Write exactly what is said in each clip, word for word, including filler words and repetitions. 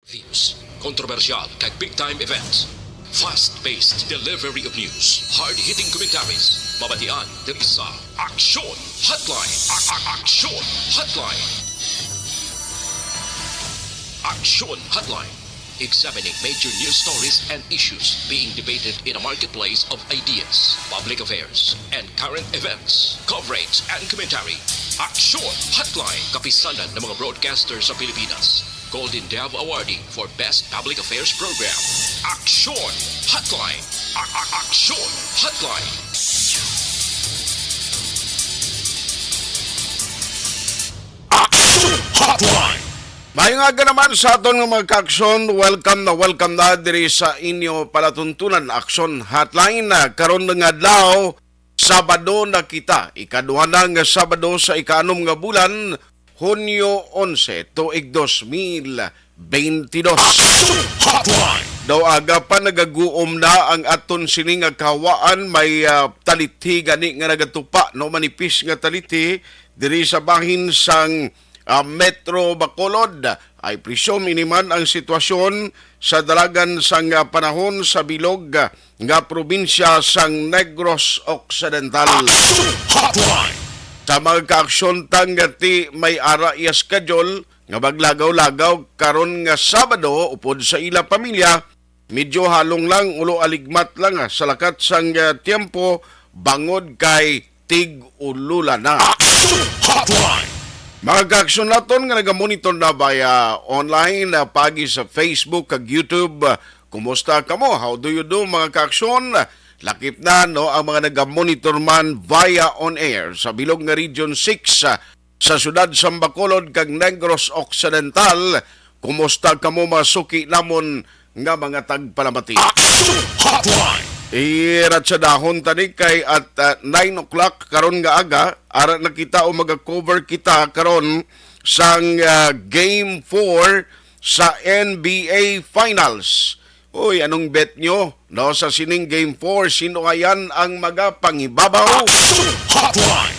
Views, kontrobersyal kag big time events. Fast-paced delivery of news, hard-hitting commentaries. Mabatian diri sa Aksyon Hotline. A- a- Aksyon Hotline. Aksyon Hotline. Examining major news stories and issues being debated in a marketplace of ideas, public affairs, and current events. Coverage and commentary. Aksyon Hotline. Kapisanan ng mga broadcaster sa Pilipinas. Golden Dove Awardee for Best Public Affairs Program. Aksyon Hotline. A- a- Aksyon Hotline. Aksyon Hotline. Maayong aga naman sa aton nga mga kaaksyon. Welcome na welcome na diri sa inyo palatuntunan, Aksyon Hotline. Karon nga adlaw, Sabado na kita, ikaduha na nga Sabado sa ikaanom nga bulan, Hunyo onse, tuig dos mil beintidos. Aksyon Hotline. Daw aga pa nagaguom na ang aton sini nga kahawaan, may, ah, talithi gani nga nagatupa, no, manipis nga talithi diri sa bahin sang, ah, Metro Bacolod. I presume ini man ang sitwasyon sa dalagan sang, ah, panahon sa bilog, ah, nga probinsya sang Negros Occidental. Aksyon Hotline. Sa mga kaaksyon tang nga ti may ara iya schedule nga maglagaw-lagaw karon nga Sabado upod sa ila pamilya, medyo halong lang, ulo aligmat lang, ah, sa lakat sang, ah, tiyempo bangod kay tig-ululan na. Aksyon Hotline. Mga kaaksyon naton nga nagamonitor na via online, ah, pagi sa Facebook kag YouTube, ah, kumusta kamo? How do you do, mga kaaksyon? Lakip na, no, ang mga nagamonitor man via on air sa bilog nga Region six, ah, sa siyudad sang Bacolod kag Negros Occidental. Kumusta kamo, mga suki namon nga mga tagpalamati? Aksyon Hotline. Iratsadahon tani kay at, ah, nine o'clock karon nga aga, ara na kita o maga-cover kita karon sang, ah, Game four sa N B A Finals. Uy, anong bet nyo, no, sa sining Game four? Sino hayan ang magapangibabaw? Aksyon Hotline.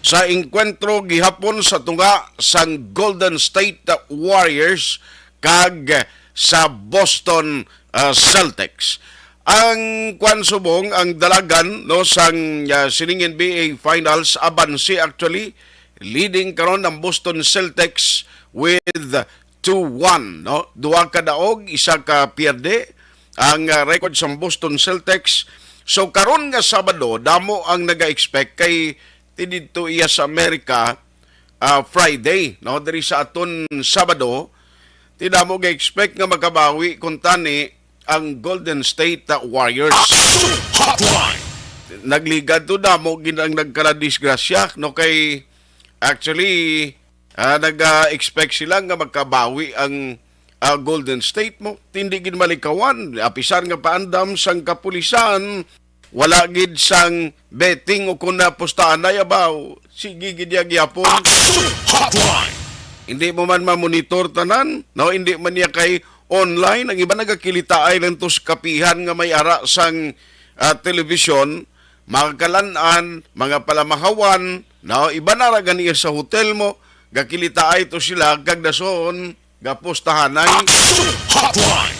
Sa engkwentro gihapon sa tunga sang Golden State Warriors kag sa Boston, ah, Celtics. Ang kwan subong, ang dalagan, no, sang, ah, sining N B A Finals, abanse actually, leading karon ang Boston Celtics with two one, no? Duha ka daog, isa ka pierde ang, ah, record sang Boston Celtics. So karon nga Sabado, damo ang naga-expect kay ti didto iya sa Amerika, ah, Friday, no? Diri sa aton Sabado, ti damo ga-expect nga makabawi kuntani ang Golden State, ah, Warriors. Aksyon Hotline. Nagligad to, damo gid ang nagkaladisgrasya, no? Kay actually, ah, nag-expect sila nga makabawi ang, ah, Golden State mo. Hindi gid malikawan, apisar nga paandam sang kapulisan, wala gid sang betting o kon napustahan ay abaw. Sige gid ya gyapon. Aksyon Hotline. Hindi mo man mamonitor tanan, no? Hindi man niya kay online. Ang iba nagakilitaay lang to sa kapihan nga may ara sang, ah, telebisyon, mga kalan-an, mga palamahawan, no? Iba na ra gani sa hotel mo, gakilitaay to sila, kag dason, gapustahanay. Aksyon Hotline.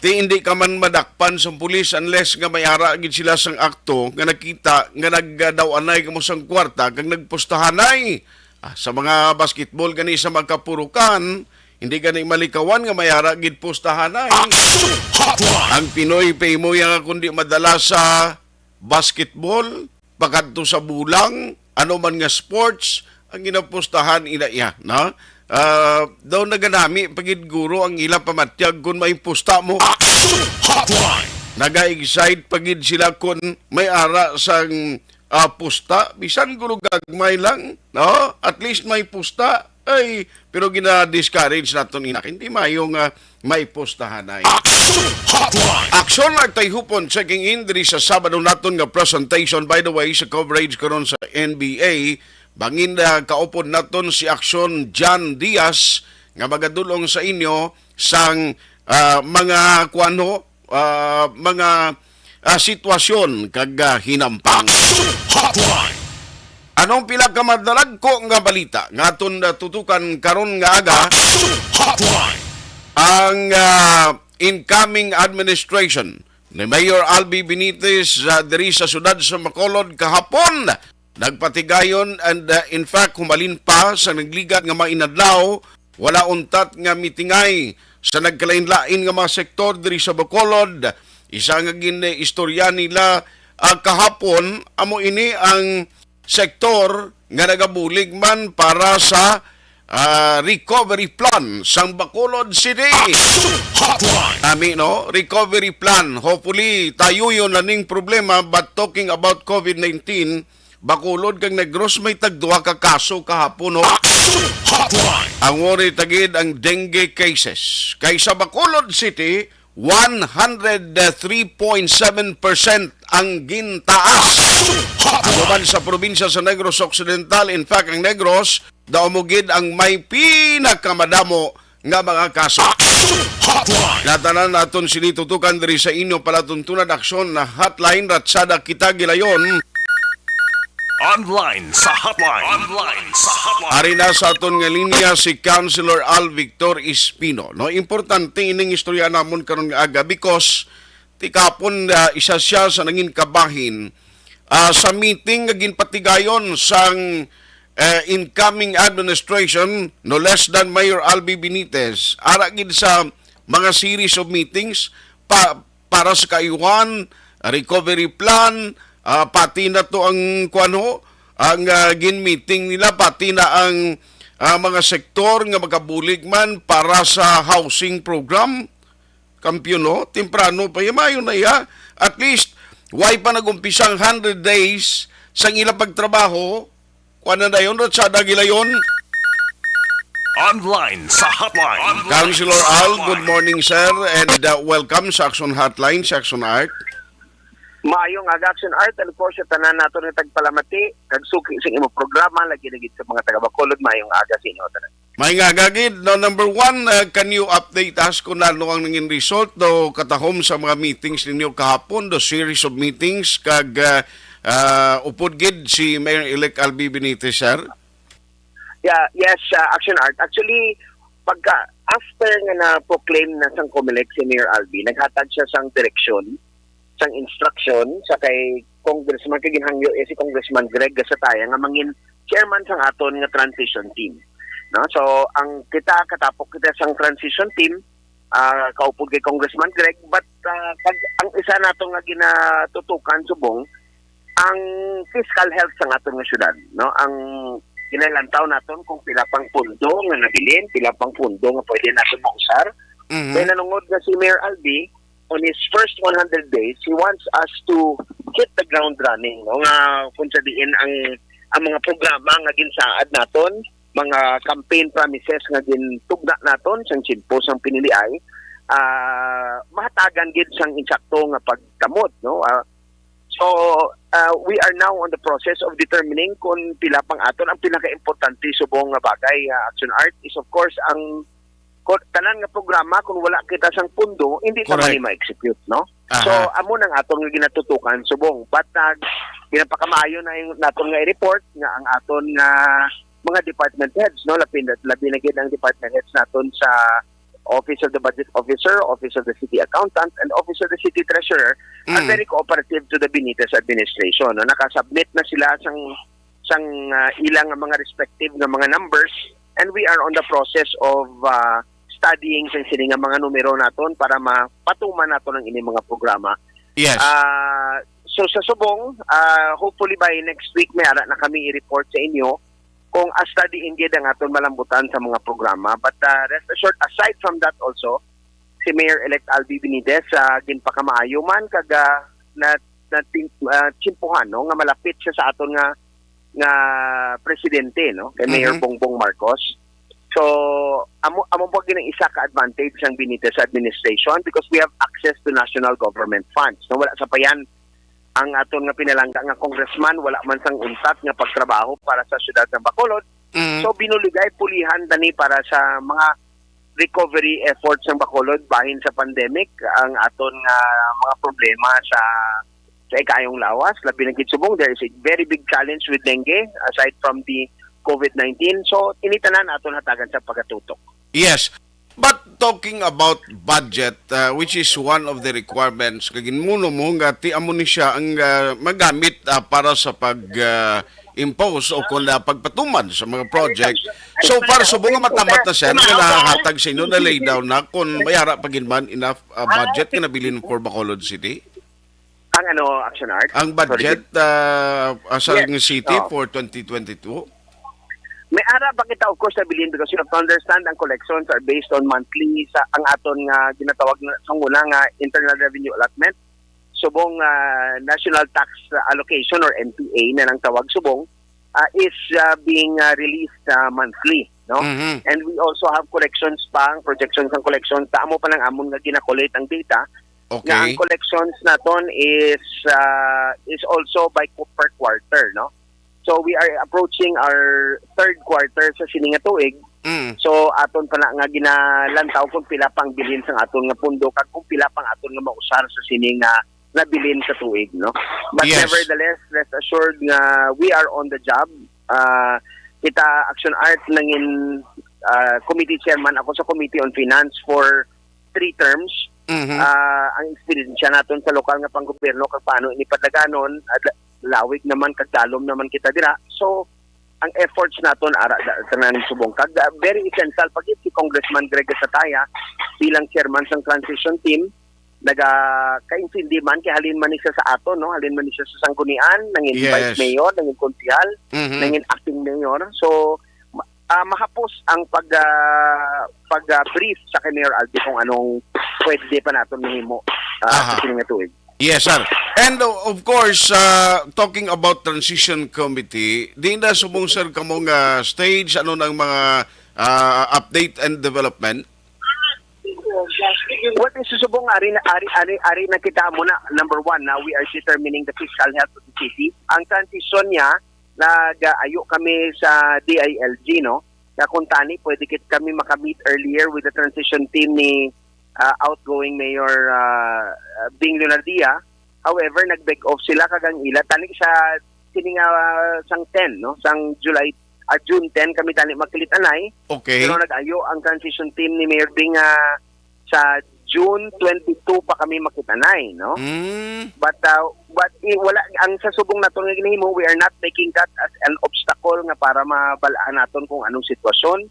Ti hindi ka man madakpan sa pulis unless nga may ara gid sila sang akto nga nakita nga nagdaw-anay kamo sang kwarta kag nagpustahanay. Ah, sa mga basketball gani sa mga kapurukan, hindi gani malikawan nga may ara gid pustahanay. Aksyon Hotline. Ang Pinoy pay mo yang kundi madala sa basketball, pakadto sa bulang, ano man nga sports, ang ginapustahan ina iya, no? Ah, daw naganami pa gid guro ang ila pamatyag kung may pusta mo. Aksyon Hotline. Naga-excite pa gid sila kung may ara sang, ah, pusta, bisan guro gagmay lang, no? At least may pusta. Ay, pero gina-discourage naton ina. Hindi mayo nga may pustahanay. Aksyon Hotline. Aksyon nagtayhupon checking in diri sa Sabado naton nga presentation. By the way, sa coverage karon sa N B A, bangin na kaupod naton si Aksyon John Diaz nga magadulong sa inyo sang, ah, mga kuan ho, ah, mga, ah, sitwasyon kag, ah, hinampang. Aksyon Hotline. Anong pila ka madalagko nga balita nga aton, ah, tutukan karon nga aga? Aksyon Hotline. Ang ah, incoming administration ni Mayor Albi Benitez ah, diri sa siyudad sa Bacolod kahapon nagpatigayon, and ah, in fact, humalin pa sa nagligad nga mga inadlaw, wala untat nga mitingay sa nagkalain-lain nga mga sektor diri sa Bacolod. Isa nga gin-istorya nila ah, kahapon, amo ini ang sektor nga nagabulig man para sa ah, recovery plan sang Bacolod City. Action Hotline! Ami, no? Recovery plan. Hopefully, tayuyon na ning problema, but talking about COVID nineteen, Bacolod kag Negros may tagduha ka kaso kahapon, no? Action Hotline! Ang worry tagid ang dengue cases. Kay sa Bacolod City, one hundred three point seven percent ang gintaas. Action Hotline! Ano man sa probinsya sa Negros Occidental, in fact, ang Negros, daw mo gid ang may pinakamadamo nga mga kaso. Action Hotline! Natanan naton sini tutukan diri sa inyo palatuntunan aksyon na hotline, Ratsada Kita Gilayon. Online sa hotline. Online sa hotline. Ari na sa aton nga linya si Councilor Al Victor Espino. No, importante ining istorya namon karon nga aga because tikapon ah, isa siya sa nangin kabahin ah, sa meeting nga ginpatigayon sang eh, incoming administration, no less than Mayor Albi Benitez, ara gid sa mga series of meetings pa, para sa kaayuhan, recovery plan, ah, pati na to ang kuan ho, ang ah, gin-meeting nila, pati na ang ah, mga sektor nga makabulig man para sa housing program. Kampiyon, no? Temprano pa iya, maayo na iya. At least, way pa nag-umpisa ang hundred days sang ilang pagtrabaho. Kuan na dayon, Ratsada Gilayon. Online sa hotline. Councilor Al, good morning, sir, and uh, welcome sa Action Hotline, sa Action Art. Maayong aga, Action Art, and of course, sa tanan nato nga tagpalamati, kag suki sa imong programa, lagi na gid sa mga taga Bacolod, maayong aga sa inyo tanan. May nga gagid, no, number one, uh, can you update us kung ano ang nangin result do katahom sa mga meetings ninyo kahapon, the series of meetings, kag uh, uh, upod gid si Mayor-elect Albi Benitez, sir? Yeah, yes, uh, Action Art. Actually, pagka after nga na-proclaim na sang Comelec si Mayor Albi, naghatag siya sang direksyon, sang instruction sa kay Congressman, kay ginhangyo eh, si Congressman Greg Gasataya nga mangin chairman sang aton nga transition team. No? So, ang kita, katapok kita sang transition team, ah, kaupod kay Congressman Greg, but ah, kag ang isa nato nga ginatutukan subong ang fiscal health sang aton nga syudad, no? Ang ginalantaw naton kung pila pang pundo nga nabilin, pila pang pundo nga pwede naton mausar. Mhm. Kay nanungod nga si Mayor Albi, on his first one hundred days, he wants us to hit the ground running, no? Nga kung sa diin ang ang mga programa nga ginsaad naton, mga campaign promises nga gintugna naton sang tiyempo sang piniliay, ah, mahatagan gid sang insakto nga pagtamod, no? Ah, so, ah, we are now on the process of determining kung pila pang aton. Ang pinakaimportante subong nga bagay, ah, Action Art, is of course ang ko-, tanan nga programa, kung wala kita sang pundo, hindi ta Correct. man ma-execute, no? Aha. So, amo nang aton nga ginatutukan subong. But uh, ginapakamaayo na yung naton nga i-report nga ang aton nga mga department heads, no, labi, labi na gid ang department heads naton sa Office of the Budget Officer, Office of the City Accountant, and Office of the City Treasurer are Mm. very cooperative to the Benitez administration, no? Nakasubmit na sila sang sang ah, ilang mga respective nga mga numbers, and we are on the process of ah, studying sa sini nga mga numero naton para mapatuman naton ang ini mga programa. Yes. Ah, so sa subong, ah, hopefully by next week may ara na kami i-report sa inyo kung a-studying gid ang aton malambutan sa mga programa. But ah, rest assured, aside from that also, si Mayor-elect Albi Benitez, ah, ginpakamaayo man kag ah, na, na tin-, ah, tsimpuhan, no, nga malapit siya sa aton nga nga presidente, no, kay Mayor Mhm. Bongbong Marcos. So, amo amo pa gid ang isa ka advantage sang Benitez administration because we have access to national government funds. No, wala sa payan ang aton nga pinalangga nga congressman, wala man sang untat nga pagtrabaho para sa siyudad ng Bacolod. Mm. So, binuligay pulihan tani para sa mga recovery efforts ng Bacolod bahin sa pandemic, ang aton nga mga problema sa sa ikayong lawas, labi na gid subong, there is a very big challenge with dengue aside from the COVID nineteen. So, ini tanan aton hatagan sa pagatutok. Yes. But talking about budget, uh, which is one of the requirements, kag inmuno mo nga ti amo ni siya ang, uh, magamit, uh, para sa pag, uh, impose o kung, uh, pagpatuman sa mga project. So far, subong nga matamat na siya, nga nahatag sa inyo, na-lay down na kung may ara pa gid man enough, uh, budget nga nabilin for Bacolod City? Ang ano, Action Art? Ang Sorry, budget, uh, uh, sa Yes. city Oo. for twenty twenty-two? May ara pa kita, of course, nabilin because you have to understand ang collections are based on monthly sa ang aton nga ginatawag na sa una nga internal revenue allotment. Subong, ah, national tax allocation or N T A na lang tawag subong, ah, is, ah, being, ah, released, ah, monthly, no? Mhm. And we also have collections pa, ang projections ng collections, sa amo pa lang amon nga ginakolate ang data, nga ang Okay. collections naton is, ah, is also by qu-, per quarter, no? So we are approaching our third quarter sa sini nga tuig. Mm. So aton pa na nga ginalantaw kung pila pang bilhin sang aton nga pundo kag kung pila pang aton nga mausar sa sini nga nabilin sa tuig, no? But Yes. nevertheless, rest assured nga we are on the job. Ah, kita Action Art nangin, ah, committee chairman ako sa Committee on Finance for three terms. Mhm. Ah, ang eksperyensya naton sa lokal nga panggobyerno kag paano ini padaganon, ah, la-, lawig naman kag dalom naman kita dira. So, ang efforts naton ara da-, tanan subong kag, ah, very essential pa gid si Congressman Greg Gatchalian bilang chairman sang transition team. Nagakaintindi man kay halin man ni siya sa aton, no? Halin man ni siya sa Sanggunian, nangin Yes. vice mayor, nangin konsehal, Mhm. nangin acting mayor. So, ma-, ah, mahapos ang pag, ah, pag, ah, brief sa kay Mayor Albi kung anong pwede pa naton mahimo, ah, Aha. sa sini nga tuig. Yes, sir. And, uh, of course, uh, talking about transition committee, di na subong, sir, kamo nga stage, ano nang mga, uh, update and development? What is subong ari na, ari, ari, ari na kita muna, number one, na we are determining the fiscal health of the city. Ang transition niya, nag-ayo kami sa D I L G, no? Na kung tani, pwede kit kami makamit earlier with the transition team ni, ah, outgoing Mayor, ah, ah, Bing Leonardia. However, nag-beg off sila kag ang ila tani sa sini nga, ah, sang ten, no? Sang July, ah, June ten kami tani magkilit-anay. Okay. Pero nag-ayo ang transition team ni Mayor Bing, ah, sa June twenty-two pa kami makit-anay, no? Mm. But, uh, but, eh, wala, ang sa subong naton nga ginahimo, we are not making that as an obstacle nga para mabal-an naton kung anong sitwasyon.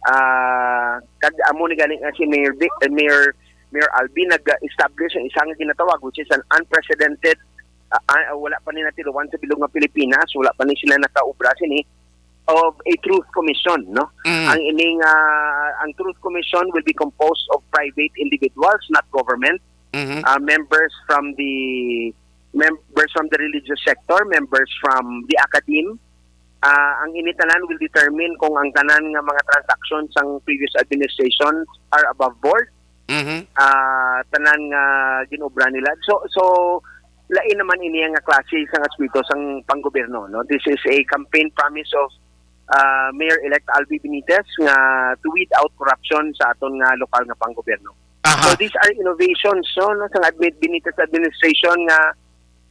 Ah, kag amo ni gani nga si Mayor Di-, eh, Mayor, Mayor Albi nag-establish ang isa nga ginatawag, which is an unprecedented, ah, ah, wala pa ni natiluan sa bilog nga Pilipinas, wala pa ni sila nakaubra sini, of a Truth Commission, no? Mm. Ang ining, ah, ang Truth Commission will be composed of private individuals, not government. Mhm. Ah, members from the, members from the religious sector, members from the academe. Ah, ang ini tanan will determine kung ang tanan nga mga transactions sang previous administration are above board. Mhm. Ah, tanan nga ginobra nila. So, so lain naman ini nga klase sang aspeto sang panggobyerno, no? This is a campaign promise of, ah, Mayor-elect Albi Benitez nga to weed out corruption sa aton nga lokal nga panggobyerno. Aha. So these are innovations, no, no, sang admi-, Benitez administration nga,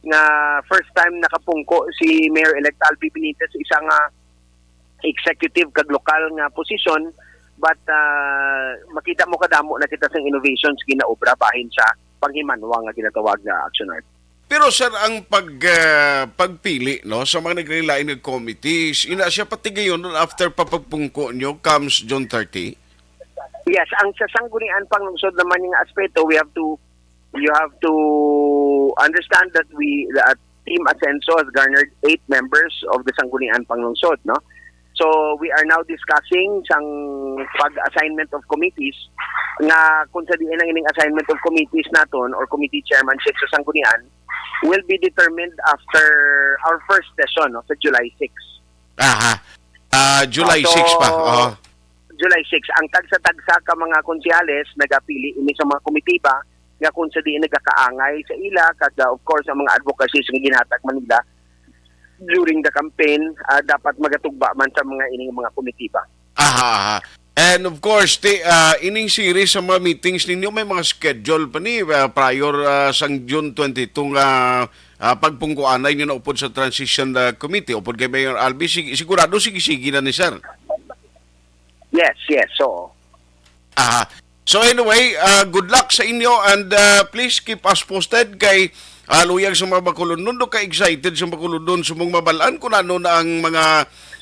nga first time nakapungko si Mayor-elect Albi Benitez, isa nga executive kag lokal nga posisyon, but, ah, makita mo kadamo na kita sang innovations ginaobra bahin sa panghimanwa nga ginatawag nga Action Art. Pero, sir, ang pag, ah, pagpili, no, sa mga naglain-lain nga committees, ina siya patigayon after pa pagpungko nyo comes June thirty? Yes, ang sa Sanggunian Panglungsod naman nga aspeto, we have to, you have to understand that we, that Team Asenso has garnered eight members of the Sanggunian Panglungsod, no? So, we are now discussing sang pag-assignment of committees nga kung sa diin ang ining assignment of committees naton or committee chairmanship sa Sanggunian will be determined after our first session, no, sa July six. Aha. Ah, July Ah, so, six pa. Oh. July six. Ang tagsa-tagsa ka mga konsehales nagapili ini sa mga komitiba nga kung sa diin nagakaangay sa ila, kag, ah, of course, ang mga advocacies nga ginhatag man nila during the campaign, ah, dapat magatugba man sa mga ining mga komitiba. Aha, aha. And of course, ti, ah, ining series sa mga meetings ninyo, may mga schedule pa ni, ah, prior, ah, sang June twenty-two nga, ah, pagpungkuanay ninyo na upod sa transition, ah, committee, upod kay Mayor Albi, sig-, sigurado sige-sige na ni, sir. Yes, yes, so. Aha. So anyway, ah, good luck sa inyo, and, ah, please keep us posted kay, ah, luyag sa mga Bacolodnon, do ka excited sa Bacolodnon, sumong mabalaan kung ano na ang mga,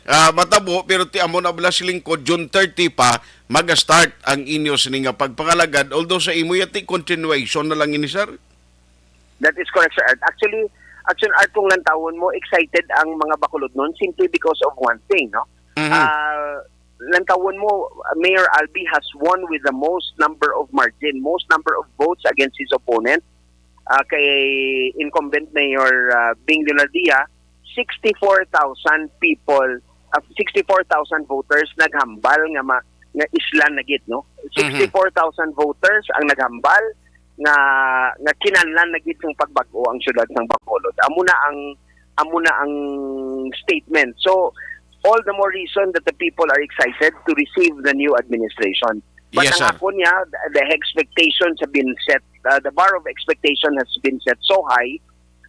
ah, matabo, pero ti amo na bala sa lingkod, June thirty pa, maga-start ang inyo sini nga pagpangalagad, although sa imo yati continuation na lang ini, sir. That is correct, Sir Art. Actually, Action Art, kung lantawon mo, excited ang mga Bacolodnon simply because of one thing, no? Mhm. Ah, lantawon mo, Mayor Albi has won with the most number of margin, most number of votes against his opponent, ah, kay incumbent Mayor, ah, Bing Leonardia, sixty-four thousand people, ah, sixty-four thousand voters naghambal nga ma-, nga islan na gid, no? Mhm. Sixty-four thousand voters ang naghambal nga, nga kinahanglan na gid sang pagbag-o ang siyudad sang Bacolod. Amo na ang, amo na ang statement. So, all the more reason that the people are excited to receive the new administration. But Yes, ang sir. ako niya, the, the expectations have been set, uh, the bar of expectation has been set so high,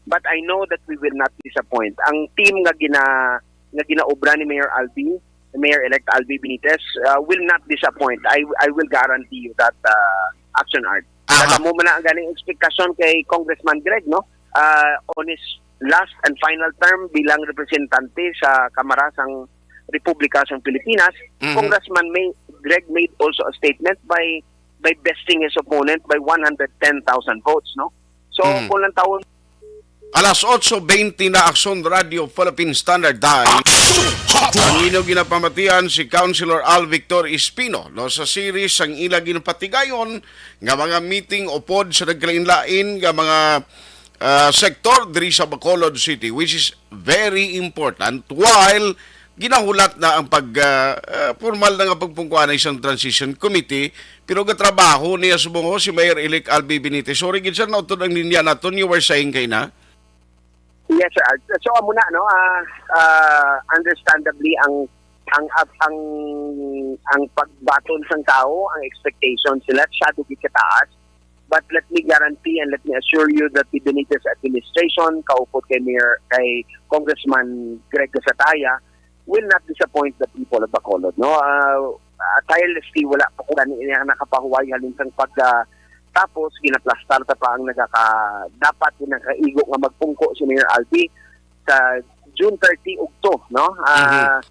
but I know that we will not disappoint. Ang team nga gina-, nga ginaobra ni Mayor Albi, Mayor-elect Albi Benitez, uh, will not disappoint. I, I will guarantee you that, uh, Action Art. Aha. Kag amo man na ang ganing ekspektasyon kay Congressman Greg, no? Uh, on his last and final term bilang representante sa Kamara sang Republika sang Pilipinas, Mhm. Congressman May, Greg made also a statement by, by besting his opponent by one hundred ten thousand votes, no? So, Mhm. kung lantawon Alas otso bente na, Aksyon Radio Philippine Standard Time. Ang inyo ginapamatian si Councilor Al Victor Espino, no, sa series sang ila ginapatigayon nga mga meeting upod sa nagkalain-lain nga mga, ah, sektor diri sa Bacolod City, which is very important while ginahulat na ang pag, ah, ah, formal na nga pagpungkuan sa isang transition committee, pero gatrabaho niya subong si Mayor-elect Albi Benitez. Sorry gid, sir, nautod ang linya naton. You were saying kay na? Yes, sir. So, amo na, no? Ah, ah, understandably, ang, ang, ang, ang pagbaton sang tao, ang expectation sila, masyado gid kataas. But let me guarantee and let me assure you that the Benitez administration, kaupod kay Mayor, kay Congressman Greg Gasataya, will not disappoint the people of Bacolod, no? Ah, ah, tirelessly, wala pa ko gani niya nakapahuway halin sang pag, ah, tapos, ginaplastar ta pa ang nagaka-, dapat nga nakaigo nga magpungko si Mayor Albi sa June thirty ugto, no? Ah, Mhm.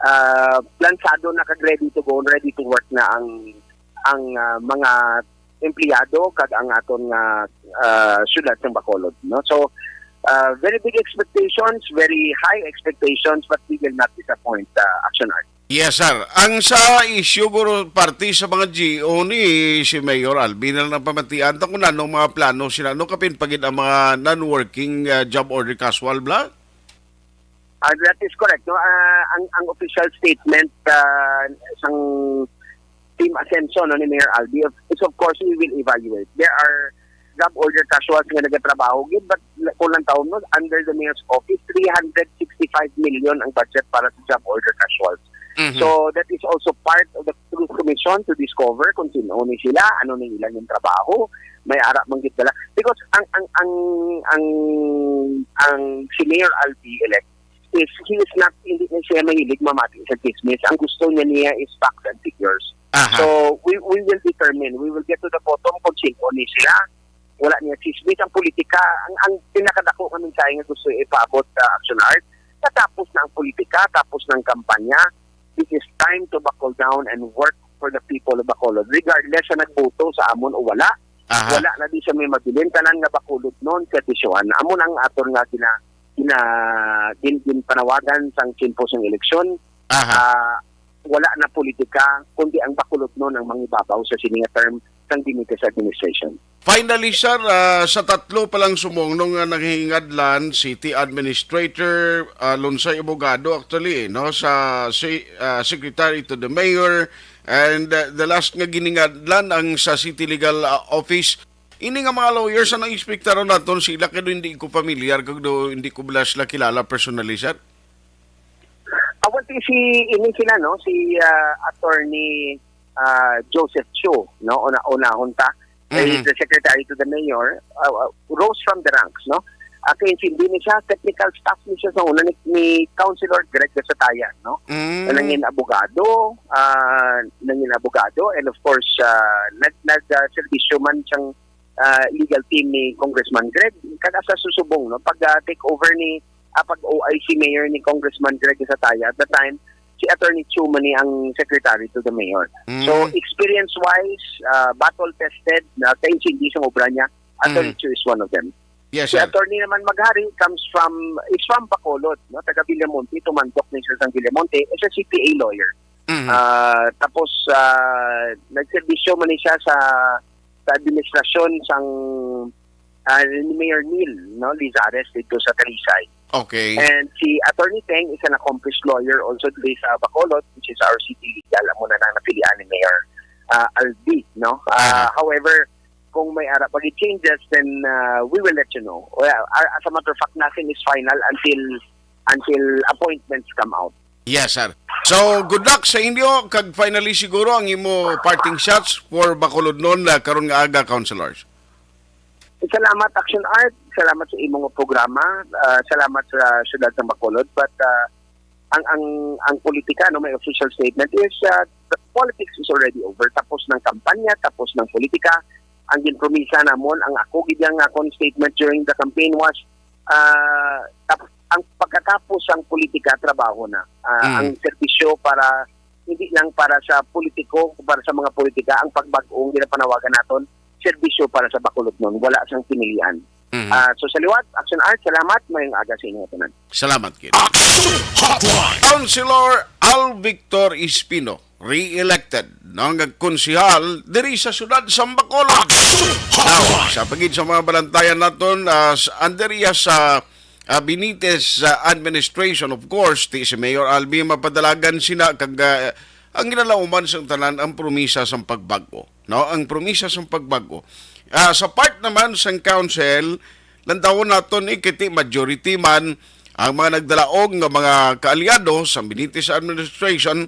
ah, plansado na kag ready to go, ready to work na ang, ang, ah, mga empleyado kag ang aton nga, ah, siyudad sang Bacolod, no? So, ah, very big expectations, very high expectations, but we will not disappoint, ah, Action Art. Yes, sir. Ang sa isyu, guro, parte sa mga G O ni si Mayor Albi na lang napamatian ta kung ano mga plano sila, no, kapin pagid ang mga non-working, ah, job order casual, bla? Ah, that is correct, no? Ah, ang, ang official statement, ah, sang Team Asenso, no, ni Mayor Albi, of, is of course, we will evaluate. There are job order casuals nga nagatrabaho gid, but kung lantawon mo, under the mayor's office, three hundred sixty-five million ang budget para sa job order casuals. Mhm. So, that is also part of the Truth Commission to discover kung sino ni sila, ano ni ilang yung trabaho, may ara man gid bala. Because ang, ang, ang, ang, ang si Mayor Albi elect is, he is not, hindi na siya mahilig mamati sa chismis. Ang gusto niya, niya is facts and figures. Aha. So, we, we will determine, we will get to the bottom kung sino ni sila. Wala niya chismis ang politika. Ang, ang pinakadako nga mensahe nga gusto ipaabot sa Action Art, natapos na ang politika, tapos ng kampanya. It is time to buckle down and work for the people of Bacolod, regardless sa nagboto sa amon o wala. Aha. Wala na di sa may mabilin, tanan nga Bacolodnon sa Tisyuan. Amo na ang aton nga gina-, gina-, gin-, ginpanawagan sang tiempo sang eleksyon. Aha. Ah, wala na politika, kundi ang Bacolodnon ang mangibabaw sa sini nga term sang Benitez administration. Finally, sir, ah, sa tatlo pa lang sumong, no, nga nanghingadlan, city administrator, ah, Lunsay Abogado, actually, no, sa si-, ah, secretary to the mayor, and, ah, the last nga giningadlan ang sa city legal, ah, office. Ini nga mga lawyers, ang expectaron naton sila, kay do hindi ko familiar, kag do hindi ko bala sila kilala personally, sir. Awan si, si, ini sila, no, si, ah, Attorney, ah, Joseph Chu, no, una, unahon ta. Mhm. He's the secretary to the mayor, ah, ah, rose from the ranks, no. Ah, kay hindi ni siya, technical staff ni siya sa una ni, ni Councilor Greg Gasataya, no? Mm. Na nangin abogado, ah, nangin abogado, and of course, ah, nag, nag, ah, serbisyo man siyang, ah, legal team ni Congressman Greg. Kag sa susubong, no? Pag, ah, take over ni, ah, pag O I C mayor ni Congressman Greg Gasataya at the time, si Attorney Chu man ni ang secretary to the mayor. Mm. So, experience-wise, ah, battle-tested, na kaintindi sa obra niya, Attorney Mm. Chu is one of them. Yes, Si sir. Attorney naman Maghari comes from, is from Bacolod, no? Taga Villamonte, tumandok ni siya sa Villamonte, is a C P A lawyer. Mhm. Ah, tapos, ah, nagserbisyo man ni siya sa, sa administrasyon sang, ah, ni Mayor Neil, no? Lizares dito sa Talisay. Okay. And si Attorney Teng is an accomplished lawyer also dito sa Bacolod, which is our city legal. Amo na nang napilian ni Mayor, ah, Albi, no? Ah, Aha. However, kung may ara pa gid changes, then, ah, we will let you know. Well, a-, as a matter of fact, nothing is final until, until appointments come out. Yes, sir. So, good luck sa inyo, kag finally siguro ang imo parting shots for Bacolodnon, ah, karon nga aga, councilors. Salamat, Action Art. Salamat sa imong programa. Ah, salamat sa siyudad ng Bacolod. But, ah, ang, ang, ang politika, no, my official statement is, ah, the politics is already over. Tapos ng kampanya, tapos ng politika. Ang ginpromisa namon, ang ako gid nga akong statement during the campaign was, ah, tap-, ang pagkatapos sang politika, trabaho na. Ah, Mm. Ang serbisyo para, hindi lang para sa politiko, para sa mga politika, ang pagbago ang ginapanawagan naton, serbisyo para sa Bacolodnon, wala sang pinilian. Mhm. Ah, so sa liwat, Action Art, salamat, mayong aga sa inyo tanan. Salamat gid. Action Hotline. Councilor Al Victor Espino, re-elected, no, nga konsehal diri sa siyudad sa Bacolod. Action Now, Hotline. Sa pagid sa mga balantayan naton, ah, sa Andrea sa, ah, Benitez, ah, administration, of course, ti si Mayor Albi mapadalagan sina kag, ah, ang ginalauman sang tanan ang promisa sang pagbag-o, no? Ang promisa sang pagbag-o. Ah, sa part naman sang council, lantawon naton, eh, kay ti majority man ang mga nagdalaog nga mga kaalyado sa Benitez administration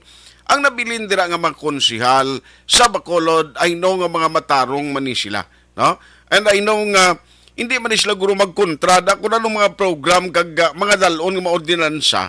ang nabilin dira nga mga konsehal sa Bacolod, I know nga mga matarong man ni sila, no? And I know nga hindi man ni sila guro magkontra da kung anong mga program kag, ah, mga dal-on nga mga ordinansa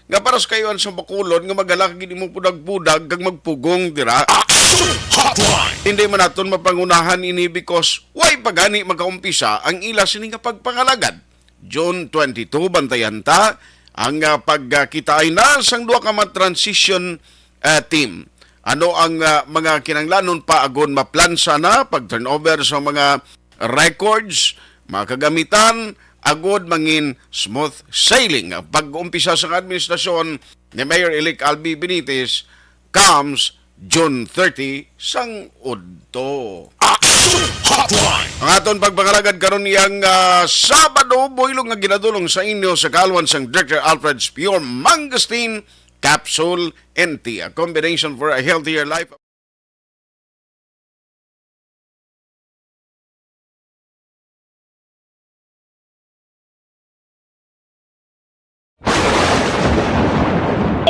nga para sa kaayuhan sa Bacolod nga maghalak gid imo pudag-pudag kag magpugong dira. Action Hotline. Hindi man naton mapangunahan ini because way pa gani makaumpisa ang ila sini nga pagpangalagad. June twenty-two, bantayan ta ang, ah, pagkitaan na sang duha ka mga transition, ah, team. Ano ang, ah, mga kinahanglanon pa agod maplansa na pag-turnover sa mga records, mga kagamitan, agod mangin smooth sailing ang pag-umpisa sang administrasyon ni Mayor-elect Albi Benitez comes June thirty sang udto. Action Hotline. Ang aton pagpangalagad karon iyang, ah, Sabado, buylog nga ginadulong sa inyo sa kaalwan sang Director Alfred's Pure Mangosteen Capsule and Tea, a combination for a healthier life.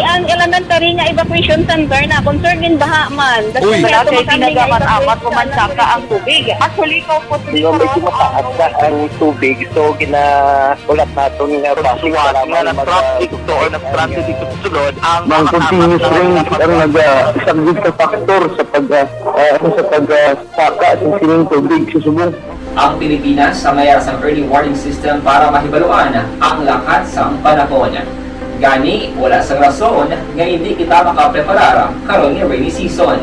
Ang elementary nga evacuation center na concern in baha man. That's Uy. why Wala ato kay makami nga tinaga man, evacuation amat ko man na saka ang tubig. Actually, ikaw po, Di ba, medyo mataas na ang tubig, so gina-, ulat naton nga Sa traffic suwat para nga may nag-traffic mag-, to or nag-transit dito sa sulod, ang Ang mga continuous apat na rain, dapat ang nag-, ah, isang sa factor sa pag, ah, ah, ano, sa pag, ah, saka sa sining tubig sa subong. Ang Pilipinas sa mayara sang early warning system para mahibaluan ang lakat sang panahon. Gani, wala sang rason nga hindi kita makapreparar karon nga rainy season.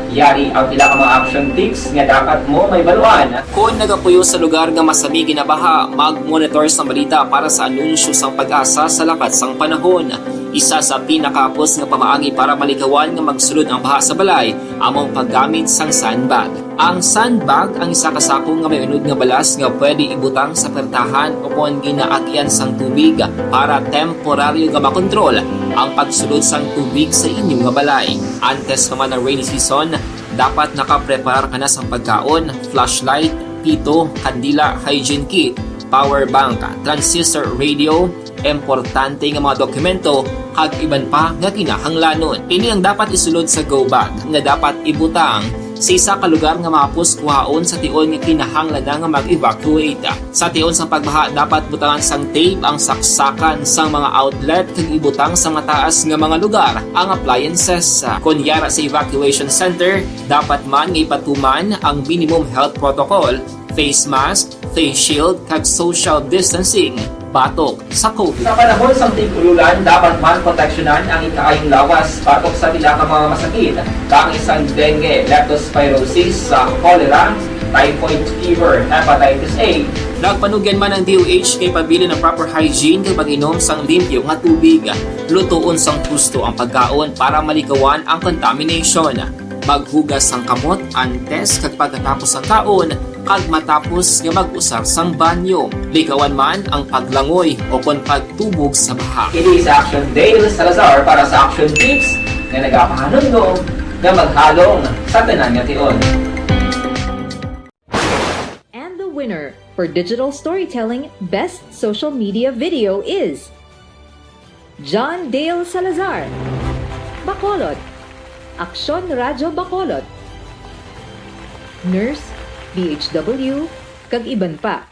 Yari ang pila ka mga action tips nga dapat mo mahibaluan. Kon nagapuyo sa lugar nga masami ginabaha, mag-monitor sang balita para sa anunsyo sang PAGASA sa lakat sang panahon. Isa sa pinakahapos nga pamaagi para malikawan nga magsulod ang baha sa balay amo ang paggamit sang sandbag. Ang sandbag ang isa ka sako nga may unod nga balas nga pwede ibutang sa pertahan o kon ginaagyan sang tubig para temporaryo nga makontrol ang pagsulod sang tubig sa inyo nga balay. Antes pa man ang rainy season, dapat nakapreparar ka na sang pagkaon, flashlight, pito, kandila, hygiene kit, power bank, transistor radio, importante nga mga dokumento, kag iban pa nga kinahanglanon. Ini ang dapat isulod sa go bag nga dapat ibutang Sa isa ka lugar nga mahapos kuhaon sa tion nga kinahanglan na nga mag-evacuate. Sa tion sang pagbaha, dapat butangan sang tape ang saksakan sang mga outlet kag ibutang sa mataas nga mga lugar ang appliances. Kon yara sa evacuation center, dapat man nga ipatuman ang minimum health protocol, face mask, face shield, kag social distancing batok sa COVID. Sa panahon sang tig-ululan, dapat man proteksyonan ang ikaayong lawas batok sa pila ka mga masakit, kaangay sang dengue, leptospirosis, sa cholera, typhoid fever, hepatitis A. Nagpanugyan man ang D O H kay pabilin ang proper hygiene kag pag-inom sang limpyo nga tubig. Lutoon sang husto ang pagkaon para malikawan ang contamination. Maghugas sang kamot antes kag pagkatapos sang kaon, kag matapos nga mag-usar sang banyo. Likawan man ang paglangoy o kon pagtubog sa baha. Ini si Action Dale Salazar para sa Action Tips nga nagapahanumdom nga maghalong sa tanan nga tion. And the winner for digital storytelling best social media video is John Dale Salazar, Bacolod, Aksyon Radyo Bacolod, Nurse, D H W, kag iban pa.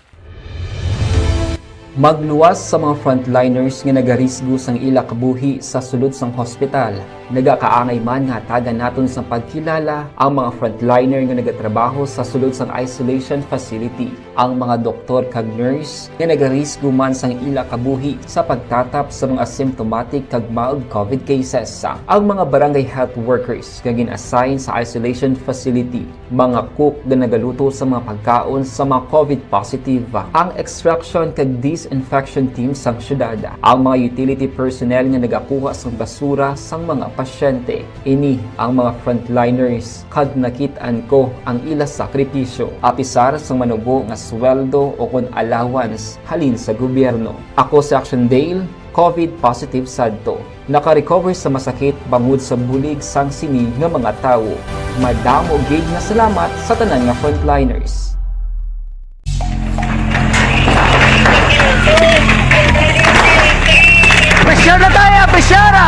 Magluwas sa mga frontliners nga nagarisgo sang ila kabuhi sa sulod sang hospital. Nagakaangay man nga hatagan naton sang pagkilala ang mga frontliner nga nagatrabaho sa sulod sang isolation facility, ang mga doktor kag nurse nga nagarisgo man sang ila kabuhi sa pagtatap sa mga asymptomatic kag mild COVID cases, ang mga barangay health workers nga gin-assign sa isolation facility, mga cook nga nagaluto sa mga pagkaon sa mga COVID positive, ang extraction kag disinfection team sang syudad, ang mga utility personnel nga nagakuha sang basura sang mga pasyente. Ini ang mga frontliners kag nakit-an ko ang ila sakripisyo, apisar sang manubo nga sweldo o kon allowance halin sa gobyerno. Ako si Action Dale, COVID positive sadto. Naka-recover sa masakit bangod sa bulig sang sini nga mga tawo. Madamo gid nga salamat sa tanan nga frontliners. Pressure na tayo! Pressure na!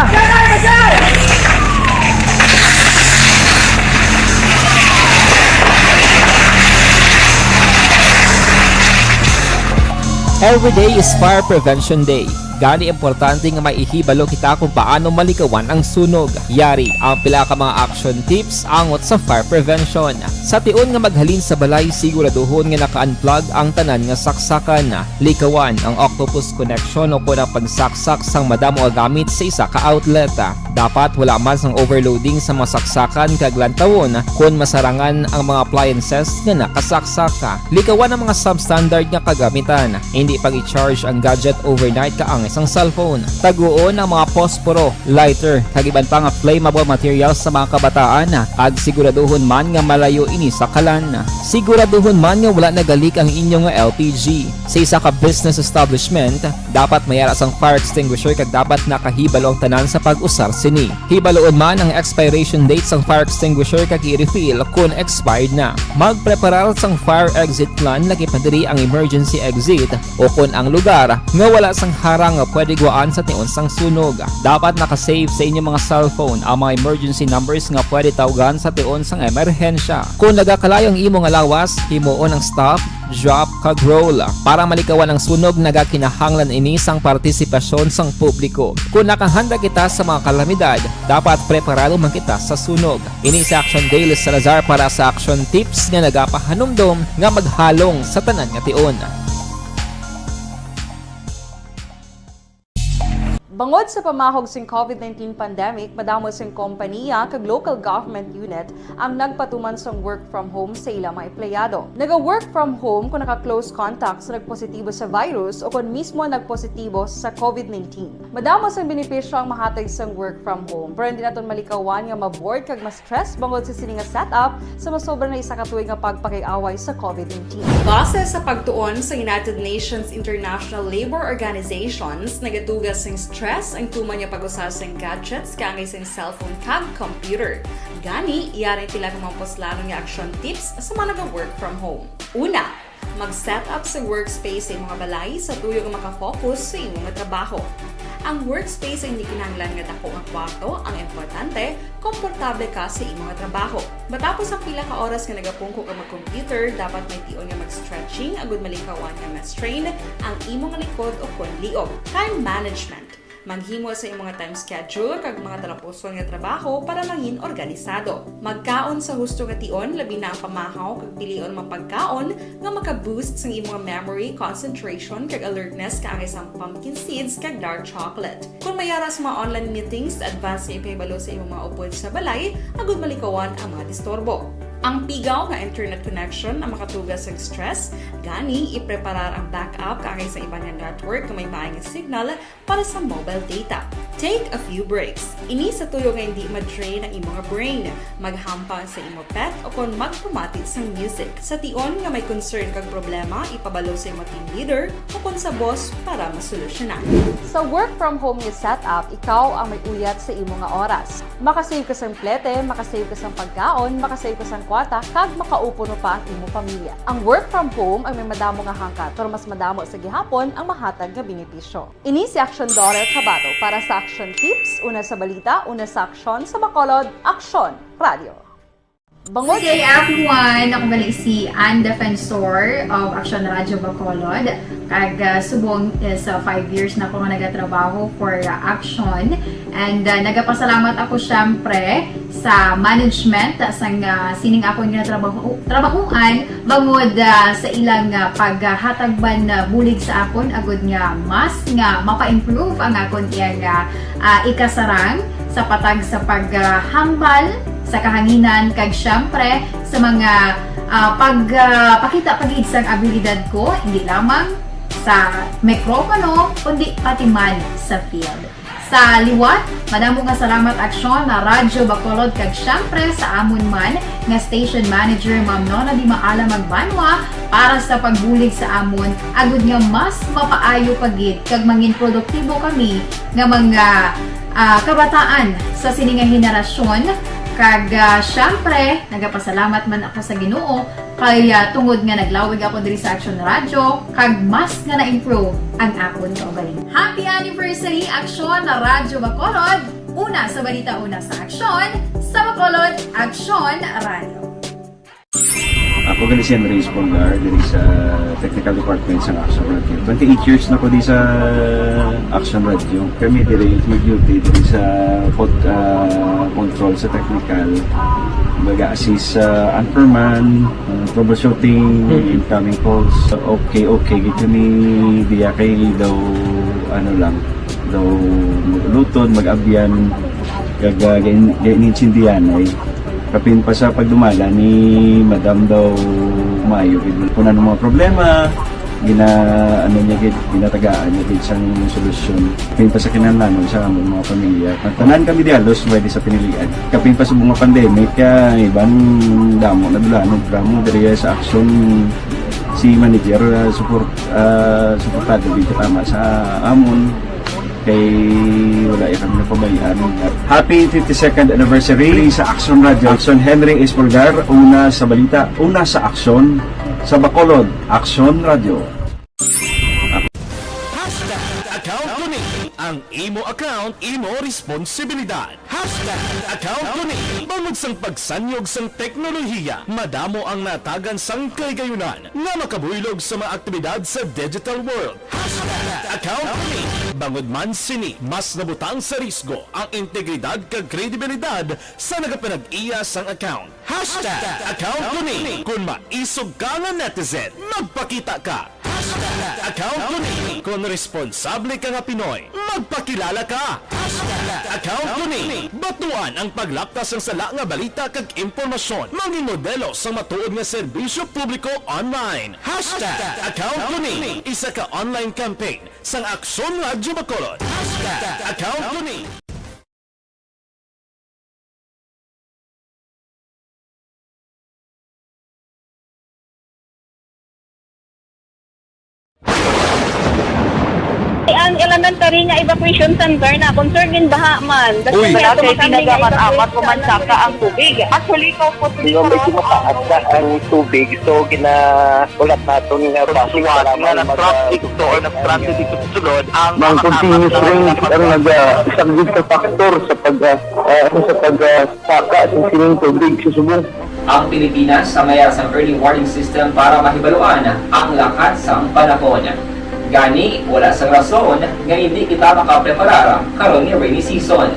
Every day is Fire Prevention Day. Gani, importante nga may ihibalo kita kung paano malikawan ang sunog. Yari ang pila ka mga action tips angot sa fire prevention. Sa tion nga maghalin sa balay, siguraduhon nga naka-unplug ang tanan nga saksakan. Likawan ang octopus connection o kon ang pagsaksak sang madamo nga gamit sa isa ka outlet. Dapat wala man sang overloading sa mga saksakan kag lantawon kon masarangan ang mga appliances nga nakasaksak. Likawan ang mga substandard nga kagamitan. Indi pag-i-charge ang gadget overnight kaangay sang cellphone. Taguon ang mga posporo, lighter, kag iban pa nga flammable materials sa mga kabataan, kag siguraduhon man nga malayo ini sa kalan. Siguraduhon man nga wala nagalik ang inyo nga L P G. Sa isa ka business establishment, dapat may ara sang fire extinguisher kag dapat nakahibalo ang tanan sa pag-usar sini. Hibaluon man ang expiration date sang fire extinguisher kag i-refill kon expired na. Magpreparar sang fire exit plan, lakip na diri ang emergency exit o kon ang lugar nga wala sang harang nga pwede guwaan sa tion sang sunog. Dapat naka-save sa inyo mga cellphone ang mga emergency numbers nga pwede tawgan sa tion sang emerhensya. Kon nagakalayo ang imo nga lawas, himuon ang stop, drop, kag roll para malikawan ang sunog. Nagakinahanglan ini sang partisipasyon sang publiko. Kon nakahanda kita sa mga kalamidad, dapat preparado man kita sa sunog. Ini si Action Dale Salazar para sa Action Tips nga nagapahanumdom nga maghalong sa tanan nga tion. Bangod sa pamahog sing COVID nineteen pandemic, madamo sing kompaniya kag local government unit ang nagpatuman sang work from home sa ila mga empleyado. Naga-work from home kon naka-close contact sa nagpositibo sa virus o kon mismo nagpositibo sa COVID nineteen. Madamo sang benepisyo ang mahatag sang work from home, pero hindi naton malikawan nga ma-bored kag ma-stress bangod sa sini nga setup sa masobra na isa ka tuig nga pagpakig-away sa COVID nineteen. Base sa pagtuon sa United Nations International Labour Organizations, nagatuga sing stress ang tuman nga pag-usa sing gadgets kaangay sing cellphone kag computer. Gani, yari ang pila ka mga puslanon nga action tips sa mga naga-work from home. Una, mag-set up sa workspace sa imong balay sa tuyo nga makafocus sa imo nga trabaho. Ang workspace ay hindi kinahanglan nga dako nga kwarto. Ang importante, komportable ka sa imo nga trabaho. Matapos ang pila ka oras nga nagapungko ka mag-computer, dapat may tion nga mag-stretching agud malikawan nga ma-strain ang imo nga likod o kon liog. Time management. Maghimo sa imo nga time schedule kag mga talapuson nga trabaho para mangin organisado. Magkaon sa husto nga tion, labi na ang pamahaw kag pilion mga pagkaon nga maka-boost sang imo nga memory, concentration, kag alertness, kaangay sang pumpkin seeds kag dark chocolate. Kung may ara sa mga online meetings, advance nga ipahibalo sa imong mga upod sa balay agud malikawan ang mga disturbo. Ang pigaw nga internet connection ang makatuga sa stress, gani ipreparar ang backup kaangay sa iban nga network nga may maay nga signal para sa mobile data. Take a few breaks. Ini sa tuyo nga hindi ma-drain ang imo nga brain. Maghampang sa imo pet o kon magpamati sang music. Sa tion nga may concern kag problema, ipabalo sa imo team leader o kon sa boss para masolusyonan. Sa work from home nga setup, ikaw ang may uyat sa imo nga oras. Makasave ka sang plete, makasave ka sang pagkaon, makasave ka sang kwarta, kag makaupo pa ang imo pamilya. Ang work from home ay may madamo nga hangkat, pero mas madamo sa gihapon ang mahatag nga benepisyo. Ini si Aksyon Daughter Kabato para sa Aksyon Tips, una sa balita, una sa aksyon, sa Bacolod, Aksyon Radio. Bangod Good day, everyone! Ako gali si Ann Defensor of Aksyon Radio Bacolod. Kag, ah, subong is, ah, five years na ako nga nagatrabaho for, ah, Aksyon. And, ah, nagapasalamat ako, syempre, sa management, ah, sang, ah, sining akon nga trabaho, trabahoan, bangod, ah, sa ilang, ah, paghatag man, ah, bulig sa akon, agud nga mas nga mapa-improve ang akon iyang, ah, ah, ikasarang sa patag sa paghambal sa kahanginan, kag siyempre sa mga, ah, pag, ah, pakita pa gid sang abilidad ko, hindi lamang sa mikropono, kundi pati man sa field. Sa liwat, madamo nga salamat, Aksyon na Radyo Bacolod, kag siyempre sa amon man nga station manager, Ma'am Nona Di Maala Magbanwa, para sa pagbulig sa amon, agud nga mas mapaayo pa gid kag mangin produktibo kami nga mga, ah, kabataan sa sini nga henerasyon. Kag, ah, siyempre, nagapasalamat man ako sa Ginoo kay, ah, tungod nga naglawig ako diri sa Aksyon Radyo, kag mas nga na-improve ang akon kaugalingon. Happy anniversary, Aksyon na Radyo Bacolod! Una sa balita, una sa aksyon, sa Bacolod, Aksyon Radyo. Ako gali si Henry Espolgar, diri sa technical department sa Aksyon Radio. Twenty-eight years na ko di sa Aksyon Radio. Kami diri mag-duty diri sa pod-, ah, control sa technical. Baga assist sa anchorman, ah, troubleshooting, incoming calls. Okay, okay, gid kami diya kay daw, ano lang, daw mag-ulutod, mag-abyan, kag, ah, gain-, gain-, intindihan ay kapin pa sa pagdumala ni Madam daw maayo gid. Kung ano mga problema, gina-, ano niya gid, ginatagaan niya gid sang solusyon. Kapin pa sa kinahanglanon sa among mga pamilya. Ang tanan kami di halos pwede sa pinilian. Kapin pa sa mga pandemic, kaya iban damo na dulanon, drama diri sa aksyon si manager, ah, support, ah, suportado gid tama sa amon. Kay wala ya kami napabayaan. Happy fifty-second anniversary sa Aksyon Radio. Aksyon Henry Espolgar, una sa balita, una sa aksyon, sa Bacolod, Aksyon Radio. Hashtag account ko ni. Ang imo account, imo responsibilidad. Hashtag account ko ni. Bangod sang pagsanyog sang teknolohiya, madamo ang natagan sang kahigayonan nga makabuylog sa mga aktibidad sa digital world. Hashtag account ko ni. Bangod man sini, mas nabutang sa risgo ang integridad kag kredibilidad sa nagapanag-iya sang account. Hashtag account ko ni. Kon maisog ka nga netizen, magpakita ka. Hashtag account ko ni. Kon responsable ka nga Pinoy, magpakilala ka. Hashtag account ko ni. Batuan ang paglapta sang sala nga balita kag impormasyon. Mangin modelo sang matuod nga serbisyo publiko online. Hashtag account ko ni. Isa ka online campaign sang Aksyon Radyo Bacolod. Hashtag account ko ni. Ang elementary nga evacuation center na concern din baha man. Uy. Wala kay ginagamit-amat o mansaka ang tubig. Actually, ikaw po, medyo mataas na ang tubig. So, gina-, ulat naton nga base sa mga nag-traffic to or nag-transit dito sa sulod, ang mga continuous rain ang nag-, ah, isang big factor sa pag, ah, ah, sa pag, ah, saka sa sining tubig sa subong. Ang Pilipinas ang mayara sang early warning system para mahibaluan ang lakat sang panahon. Gani, wala sang rason nga hindi kita makapreparar karon nga rainy season.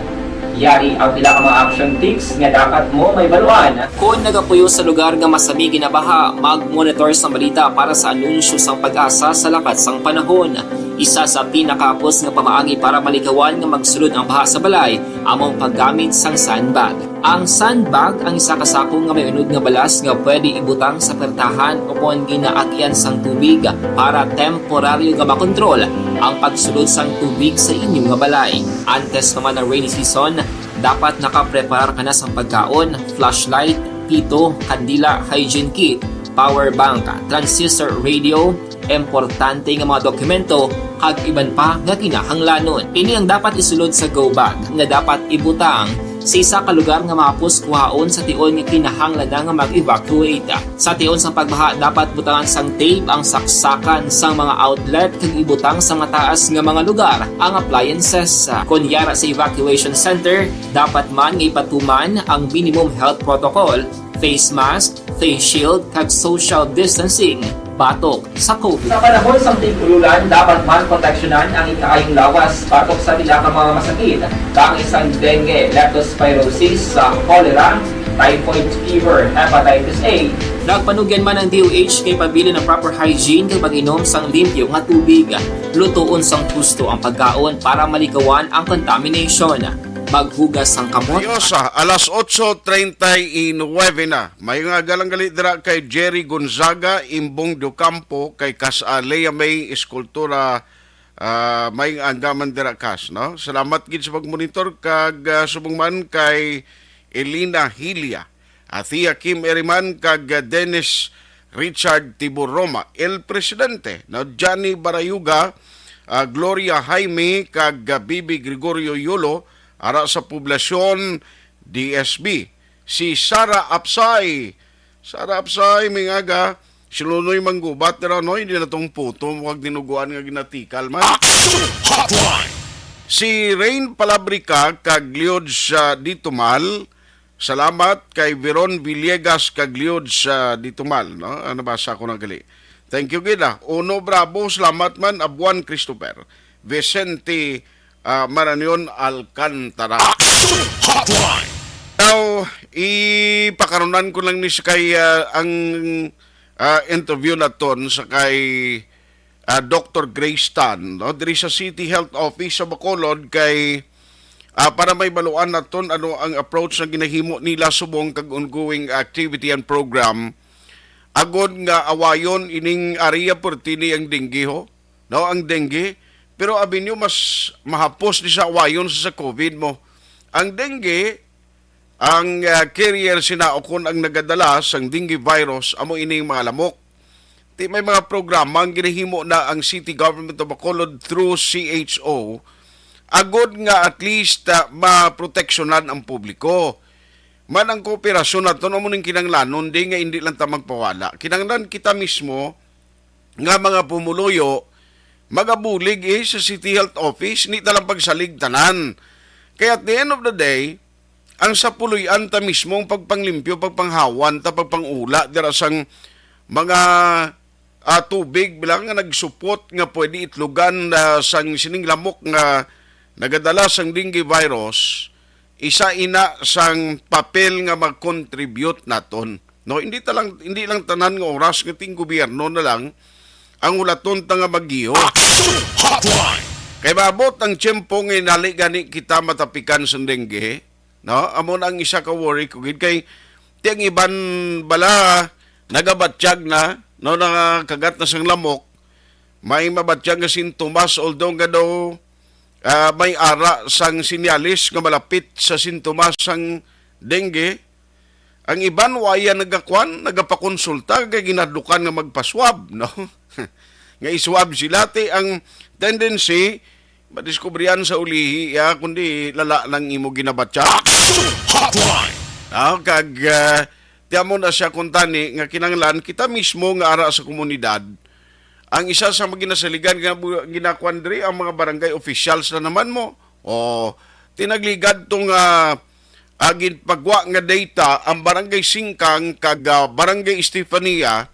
Yari ang pila ka mga action tips nga dapat mo mahibaluan. Kon nagapuyo sa lugar nga masami ginabaha, mag-monitor sang balita para sa anunsyo sang PAGASA sa lakat sang panahon. Isa sa pinakahapos nga pamaagi para malikawan nga magsulod ang baha sa balay amo ang paggamit sang sandbag. Ang sandbag ang isa ka sako nga may unod nga balas nga pwede ibutang sa pertahan o kon ginaagian sang tubig para temporaryo nga makontrol ang pagsulod sang tubig sa inyo nga balay. Antes pa man ang rainy season, dapat nakapreparar ka na sang pagkaon, flashlight, pito, kandila, hygiene kit, power bank, transistor radio, importante nga mga dokumento, kag iban pa nga kinahanglanon. Ini ang dapat isulod sa go bag nga dapat ibutang sa isa ka lugar nga mahapos kuhaon sa tion nga kinahanglan na nga mag-evacuate. Sa tion sang pagbaha, dapat butangan sang tape ang saksakan sang mga outlet kag ibutang sa mataas nga mga lugar ang appliances. Kon yara sa evacuation center, dapat man nga ipatuman ang minimum health protocol, face mask, face shield, kag social distancing batok sa COVID. Sa panahon sang tig-ululan, dapat man proteksyonan ang ikaayong lawas batok sa pila ka mga masakit, kaangay sang dengue, leptospirosis, sa cholera, typhoid fever, hepatitis A. Nagpanugyan man ang D O H kay pabilin ang proper hygiene kag pag-inom sang limpyo nga tubig. Lutoon sang husto ang pagkaon para malikawan ang contamination. Maghugas sang kamot. Diyos, ah, alas otso treinta y nueve na. May nga galang gali dira kay Jerry Gonzaga, Imbong Docampo, kay Kas, ah, Lea May Eskultura, ah, may anggaman dira, Kas, no? Salamat gid sa pagmonitor kag, ah, subong man kay Elena Hilia, ah, Thea Kim Eriman kag, ah, Dennis Richard Tiburoma, El Presidente, no? Johnny Barayuga, ah, Gloria Jaime kag, ah, Bibi Gregorio Yolo, ara sa Poblasyon, D S B. Si Sara Apsay. Sara Apsay, mingaga, si Lunoy Manggubat, pero no, hindi na tong puto, mukhang dinuguan nga ginatikal man. Action Hotline! Si Rain Palabrica kag Liod sa Ditumal. Salamat kay Veron Villegas kag Liod sa Ditumal, no? Ano, nabasa ko na gali. Thank you gid, ah. Uno Bravo, salamat man, Abuan Christopher. Vicente, ah, Marañon Alcantara. Action Hotline! Now, ipakarunan ko lang ni sa kay, ah, ang, ah, interview naton sa kay, ah, Doctor Grace Tan, no? Diri sa City Health Office sa Bacolod kay, ah, para may baluan naton ano ang approach nga ginahimo nila subong kag ongoing activity and program agod nga awayon ining area pertini ang dengue, ho? No, ang dengue. Pero abi niyo, mas mahapos ni sa awayon sa, sa COVID mo. Ang dengue, ang, ah, carrier sina o kon ang nagadala sang dengue virus, amo ining mga lamok. Ti may mga programa ang ginahimo na ang City Government of Bacolod through C H O, agod nga at least, ah, maproteksyonan ang publiko. Man ang kooperasyon naton amo ning kinahanglanon, di nga hindi lang ta magpawala. Kinahanglan kita mismo nga mga pumuluyo magabulig, eh, sa City Health Office, ni talang pagsalig tanan. Kaya at the end of the day, ang sa puloy-an ta mismo ang pagpanglimpyo, pagpanghawan ta, pagpangula dira sang mga, ah, tubig bilang nga nagsupot nga pwede itlogan, ah, sang sining lamok nga nagadala sang dengue virus, isa ina sang papel nga mag-contribute naton. No, hindi ta lang, hindi lang tanan nga oras nga ting gobyerno na lang ang hulaton ta nga maggiho. Action Hotline! Kay maabot ang tiyempo nga inali gani kita matapikan sa dengue, no? Amo na ang isa ka worry ko gid kay ti ang iban bala nagabatyag na, no, nakagat na sang lamok, may mabatyag nga sintomas, although nga daw, ah, may ara sang sinyalis nga malapit sa sintomas sang dengue. Ang iban wa iya nagakwan, nagapakonsulta kay ginadukan nga magpaswab, no? Nga iswab sila, ti ang tendency madiskubrihan sa ulihi, ya, kundi lala lang imo ginabatya. Hotline! Ah, kag, ah, tiamo na siya kuntani nga kinahanglan kita mismo nga ara sa komunidad. Ang isa sa mga ginasaligan nga bu-, ginakuan diri, ang mga barangay officials na naman mo. O, tinagligad tong, ah, ah, ginpagwa nga data, ang Barangay Singkang kag, ah, Barangay Estefania,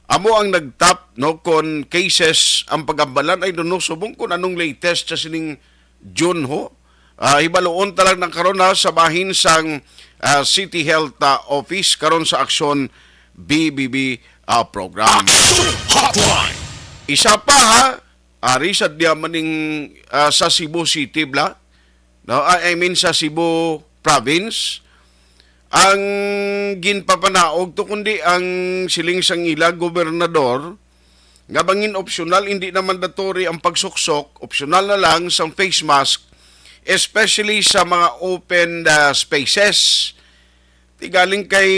amo ang nagtap, no, kon cases ang pag-ambalan. I don't know subong kon anong latest sa sining June ho. Ah, hibaluon ta lang na karon, ha, sa bahin sang, ah, City Health, ah, Office karon sa Aksyon B B B, ah, program. Aksyon Hotline! Isa pa, ha, ari sa diya maning, ah, sa Cebu City bla, no? Ah, I mean sa Cebu Province. Ang ginpapanaog to kundi ang siling sang ila gobernador nga bangin opsyonal, hindi na mandatory ang pagsuksok, opsyonal na lang sang face mask, especially sa mga open, ah, spaces. Ti galing kay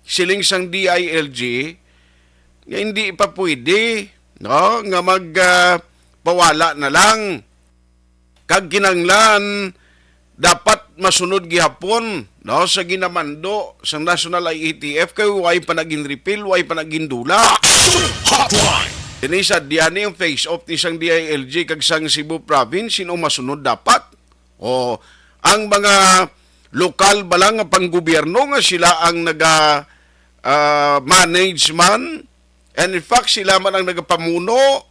siling sang D I L G nga hindi pa pwede, no, nga mag, ah, pawala na lang. Kag kinahanglan dapat masunod gihapon, no, sa ginamando sang National I A T F kay way pa naging repeal, way pa naging dula. Hotline! Ini sa diyan ang face off ni sang D I L G kag sang Cebu Province, sino masunod dapat? O ang mga lokal ba lang nga panggobyerno nga sila ang naga, ah, manage man? And in fact, sila man ang nagapamuno,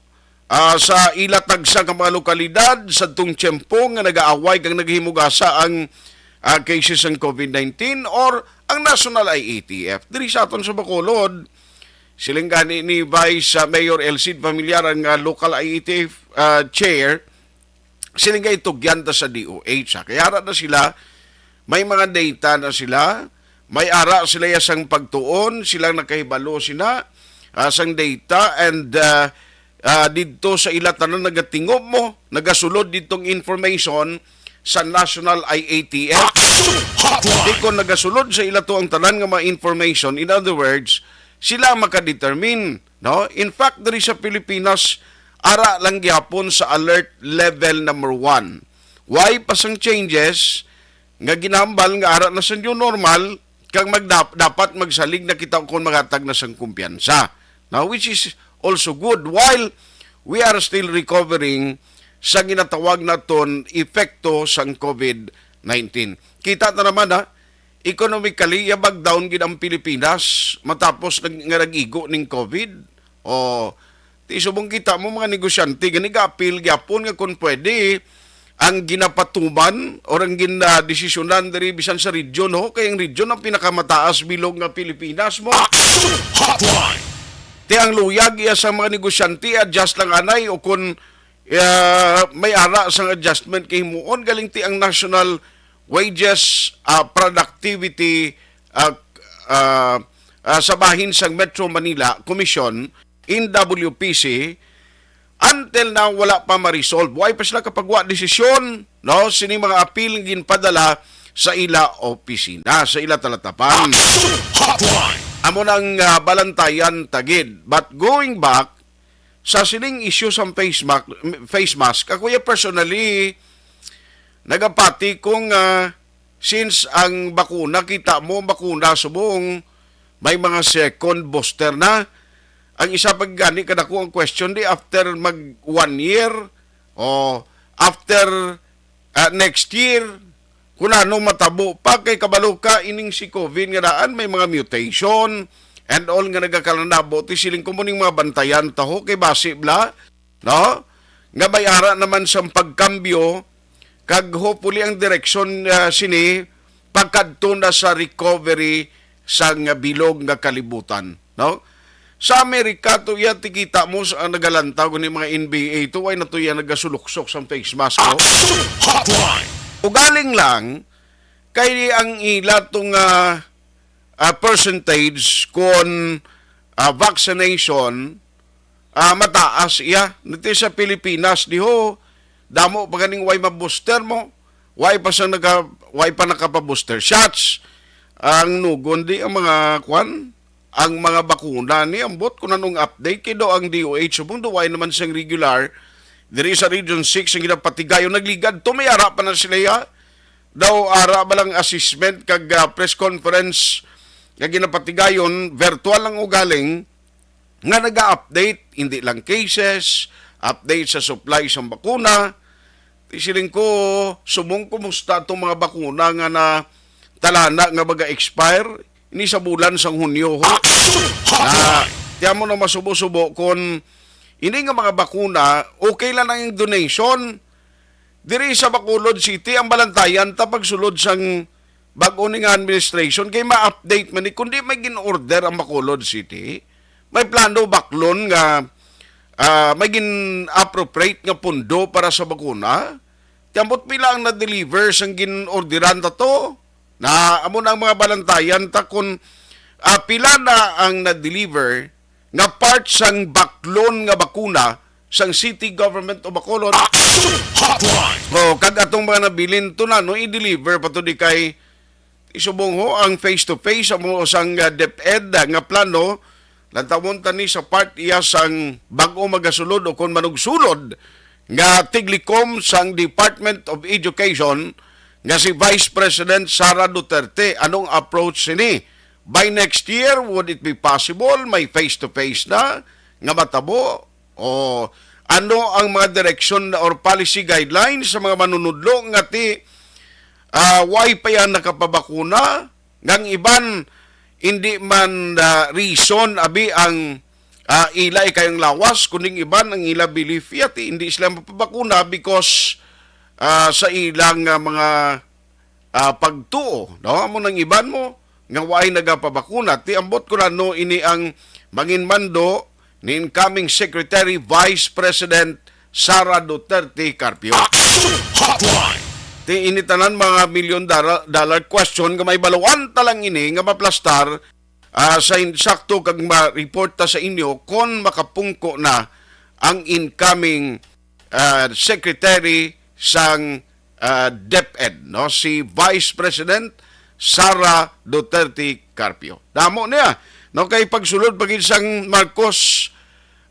ah, sa ila tagsa ka mga lokalidad sa tong tiyempo nga nagaaway kag naghimugasa ang, ah, cases sang COVID nineteen or ang National I A T F. Diri sa aton sa Bacolod, siling gani ni Vice, ah, Mayor Elcid Familiar, ang, ah, local I A T F, ah, chair, siling nga itugyan ta sa D O H, ha. Kaya ara na sila, may mga data na sila, may ara sila ya sang pagtuon, silang nakahibalo sina, ah, sang data, and, ah, ah, didto sa ila tanan nagatingog mo, nagasulod didtong information sa National I A T F. Action Hotline! Di ko nagasulod sa ila to ang tanan nga mga information, in other words, sila ang makadetermine, no? In fact, diri sa Pilipinas, ara lang gyapon sa alert level number one. Why pa sang changes nga ginahambal nga ara na sa new normal, kag magdap-, dapat magsalig na kita kon maghatag na sang kumpiyansa. Now, which is also good while we are still recovering sa ginatawag naton epekto sang COVID nineteen. Kita ta naman, ha, economically, yabag down gid ang Pilipinas matapos nag-, nga nag-igo ning COVID. O, ti subong kita mo mga negosyante, gani ga-appeal gyapon nga kung pwede, ang ginapatuman or ang gin-, ah, desisyonan diri bisan sa region, ho, kay ang region ang pinakamataas bilog nga Pilipinas mo. Action Hotline! Ti ang luyag iya sa mga negosyante, adjust lang anay, o kun, ah, may ara sang adjustment kay himuon, galing ti ang national wages, ah, productivity, ah, ah, ah, sa bahin sang Metro Manila Commission, N W P C, until now, wala pa ma-resolve. Way pa sila kapagwa desisyon, no? Sini mga apil nga ginpadala sa ila opisina, sa ila talatapan. Action Hotline! Amo nang, ah, balantayan tagid. But going back, sa sining issue sa face mask, face mask, ako ya personally, nagapati kung, ah, since ang bakuna, kita mo, bakuna subong, may mga second booster na. Ang isa pa gani kadako ang question, di after mag one year, o after, ah, next year, kung ano matabo pa, kay kabalo ka, ining si COVID nga daan, may mga mutation and all nga nagakalanabo, ti siling ko mo ning mga bantayan taho, kay basi bla, no? Nga may ara naman sang pagkambyo, kag hopefully ang direksyon, ah, sini pagkadto na sa recovery sang bilog nga kalibutan, no? Sa Amerika, to iya tikita mo sa, ang nagalantaw ni mga N B A, to ay na to iya nagasuluksok sa face mask, no? Action Hotline! Ugaling lang, kay ang ila to nga, ah, percentage kon, ah, vaccination, ah, mataas iya. Dito sa Pilipinas, diho, damo pa ganing way ma-booster mo. Way pa sa naka, way pa nakapa-booster shots. Ang nugon di ang mga, kwan, ang mga bakuna ni ambot kung anong update kay do ang D O H subong do way naman siyang regular diri sa Region six ang ginapatigayon. Nagligad to, may ara pa na sila, ya. Daw ara ba lang assessment kag, ah, press conference nga ginapatigayon, virtual lang ugaling, nga naga-update, hindi lang cases, update sa supply sa bakuna. Ti siling ko, subong kumusta tong mga bakuna nga na talana nga maga-expire? Ini sa bulan sang Hunyo, ho. Na, tiyan mo na masubo-subo kung ini nga mga bakuna, okay lang ang donation. Diri sa Bacolod City, ang balantayan ta pagsulod sang bag-o ni nga administration kay ma-update man ni kundi may gin-order ang Bacolod City. May plano Baclon nga, ah, may gin-appropriate nga pundo para sa bakuna. Ti ambot pila ang na-deliver sang gin-orderan ta to? Na amo na ang mga balantayan ta kung, ah, pila na ang na-deliver nga part sang Baclon nga bakuna sang City Government of Bacolod. Action Hotline! O, kag atong mga nabilin to na, no, i-deliver pa to di kay isubong ho ang face-to-face amo sang, ah, DepEd, ah, nga plano. Lantawon ta ni sa part iya sang bag-o magasulod o kon manugsulod nga tiglikom sang Department of Education nga si Vice President Sara Duterte. Anong approach sini? By next year, would it be possible may face-to-face na nga matabo? O ano ang mga direksyon or policy guidelines sa mga manunudlo nga ti, ah, way pa yan nakapabakuna? Ngang iban, hindi man, ah, reason abi ang, ah, ila ikayong lawas, kuning iban ang ila belief yati hindi sila mapabakuna because, ah, sa ilang, ah, mga, ah, pagtuo, no? Amo nang iban mo nga waay nagapabakuna. Ti ambot ko na, no, ini ang mangin mando ni incoming Secretary Vice President Sara Duterte Carpio. Action Hotline! Ti ini tanan mga million dollar, dollar question nga may baluan ta lang ini nga maplastar, ah, sa insakto kag ma-report ta sa inyo kon makapungko na ang incoming, ah, secretary sang, ah, DepEd, no, si Vice President Sara Duterte Carpio. Damo niya, no, kay pagsulod pa gid sang Marcos,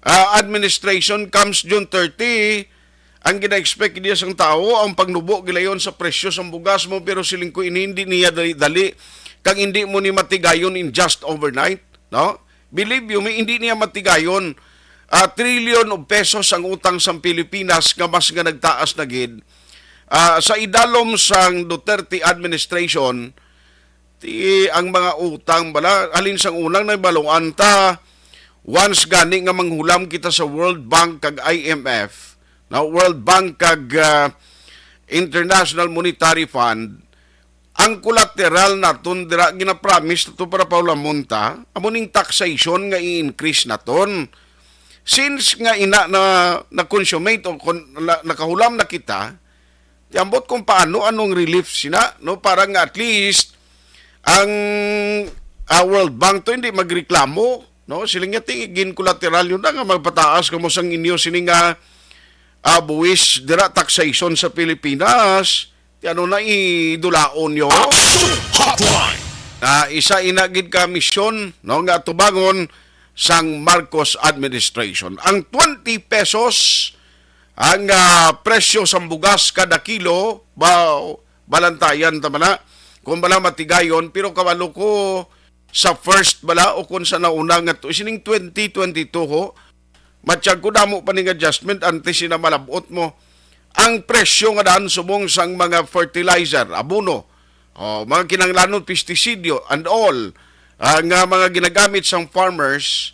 ah, administration comes June thirty, ang gina-expect niya sang tawo ang pagnubo gilayon sa presyo sang bugas mo, pero siling ko ini hindi niya dali-dali kag hindi mo ni matigayon in just overnight, no? Believe you me, hindi niya matigayon. Ah, trillion of pesos ang utang sang Pilipinas nga mas nga nagtaas na gid. Ah, sa idalom sang Duterte administration, ti ang mga utang bala, halin sang unang nabaluan ta, once gani nga manghulam kita sa World Bank kag I M F, na World Bank kag, ah, International Monetary Fund, ang collateral naton dira ginapromise nato para pahulamon ta, amo ning taxation nga i-increase naton. Since nga ina na na-consummate o kon-, na, nakahulam na kita, ti ambot kung paano, anong relief sina, no? Para nga at least ang, ah, World Bank to hindi magreklamo, no? Sila nga ti gin-collateral yun na nga magpataas kamo sang inyo sini nga, ah, buwis dira, taxation sa Pilipinas. Ti ano na idulaon nyo? Action Hotline! Ah, isa ina gid ka misyon, no, nga atubangon sang Marcos administration. Ang twenty pesos ang, ah, presyo sang bugas kada kilo, ba, balantayan ta man na kung bala matigayon, pero kabalo ko sa first bala o kung sa nauna nga to, sining twenty twenty-two ho, matyag ko damo pa ning adjustment antes sina malabot mo. Ang presyo nga daan subong sang mga fertilizer, abono, o, mga kinahanglanon, pestisidyo, and all, ah, nga mga ginagamit sang farmers,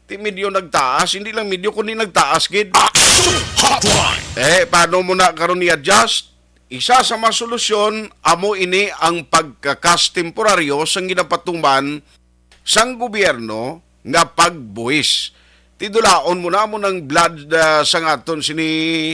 ti medyo nagtaas, hindi lang medyo, kundi nagtaas gid. Action Hotline! Eh, paano mo na karon i-adjust? Isa sa mga solusyon, amo ini ang pagkakas temporaryo sang ginapatuman sang gobyerno nga pagbuhis. Ti dulaon mo na mo ng blood, ah, sang aton sini,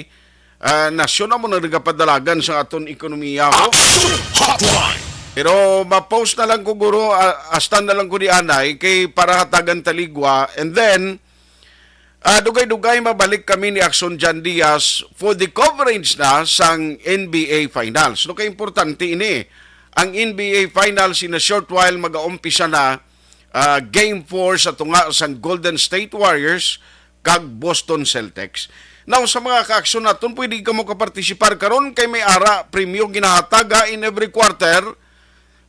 ah, nasyon, amo nang nagapadalagan sang aton ekonomiya, ho. Action Hotline! Pero ma-post na lang ko, guro, ah, hasta na lang ko di anay kay para hatagan taligwa. And then, ah, dugay-dugay mabalik kami ni Action Jan Diaz for the coverage na sang N B A Finals. No, kay importante ini. Ang N B A Finals in a short while mag-aumpisa na, ah, Game four sa tunga sang Golden State Warriors kag Boston Celtics. Now, sa mga kaaksyon naton, pwede kamo kapartisipar karon kay may ara premyo ginahataga in every quarter.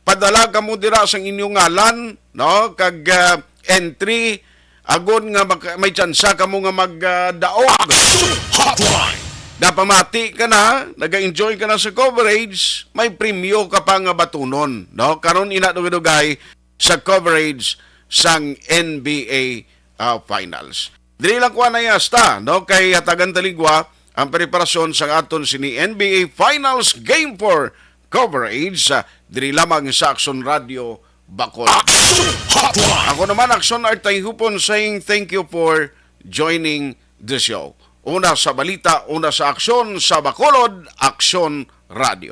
Padala kamo dira sang inyong ngalan, no, kag, ah, entry, agod nga maka- may tsansa kamo nga magdaog. Hotline. Napamati ka na, nag-enjoy ka na sa coverage, may premyo ka pa nga batunon, no? Karon ina dugay-dugay sa coverage sang N B A, ah, Finals. Dili lang kuan na yasta, no? Kay hatagan taligwa ang preparasyon sa aton sini N B A Finals Game four coverage, ah, diri lamang sa Aksyon Radio Bacolod. Action Hotline. Ako naman, Aksyon Artay Hupon, saying thank you for joining the show. Una sa balita, una sa aksyon, sa Bacolod, Aksyon Radio.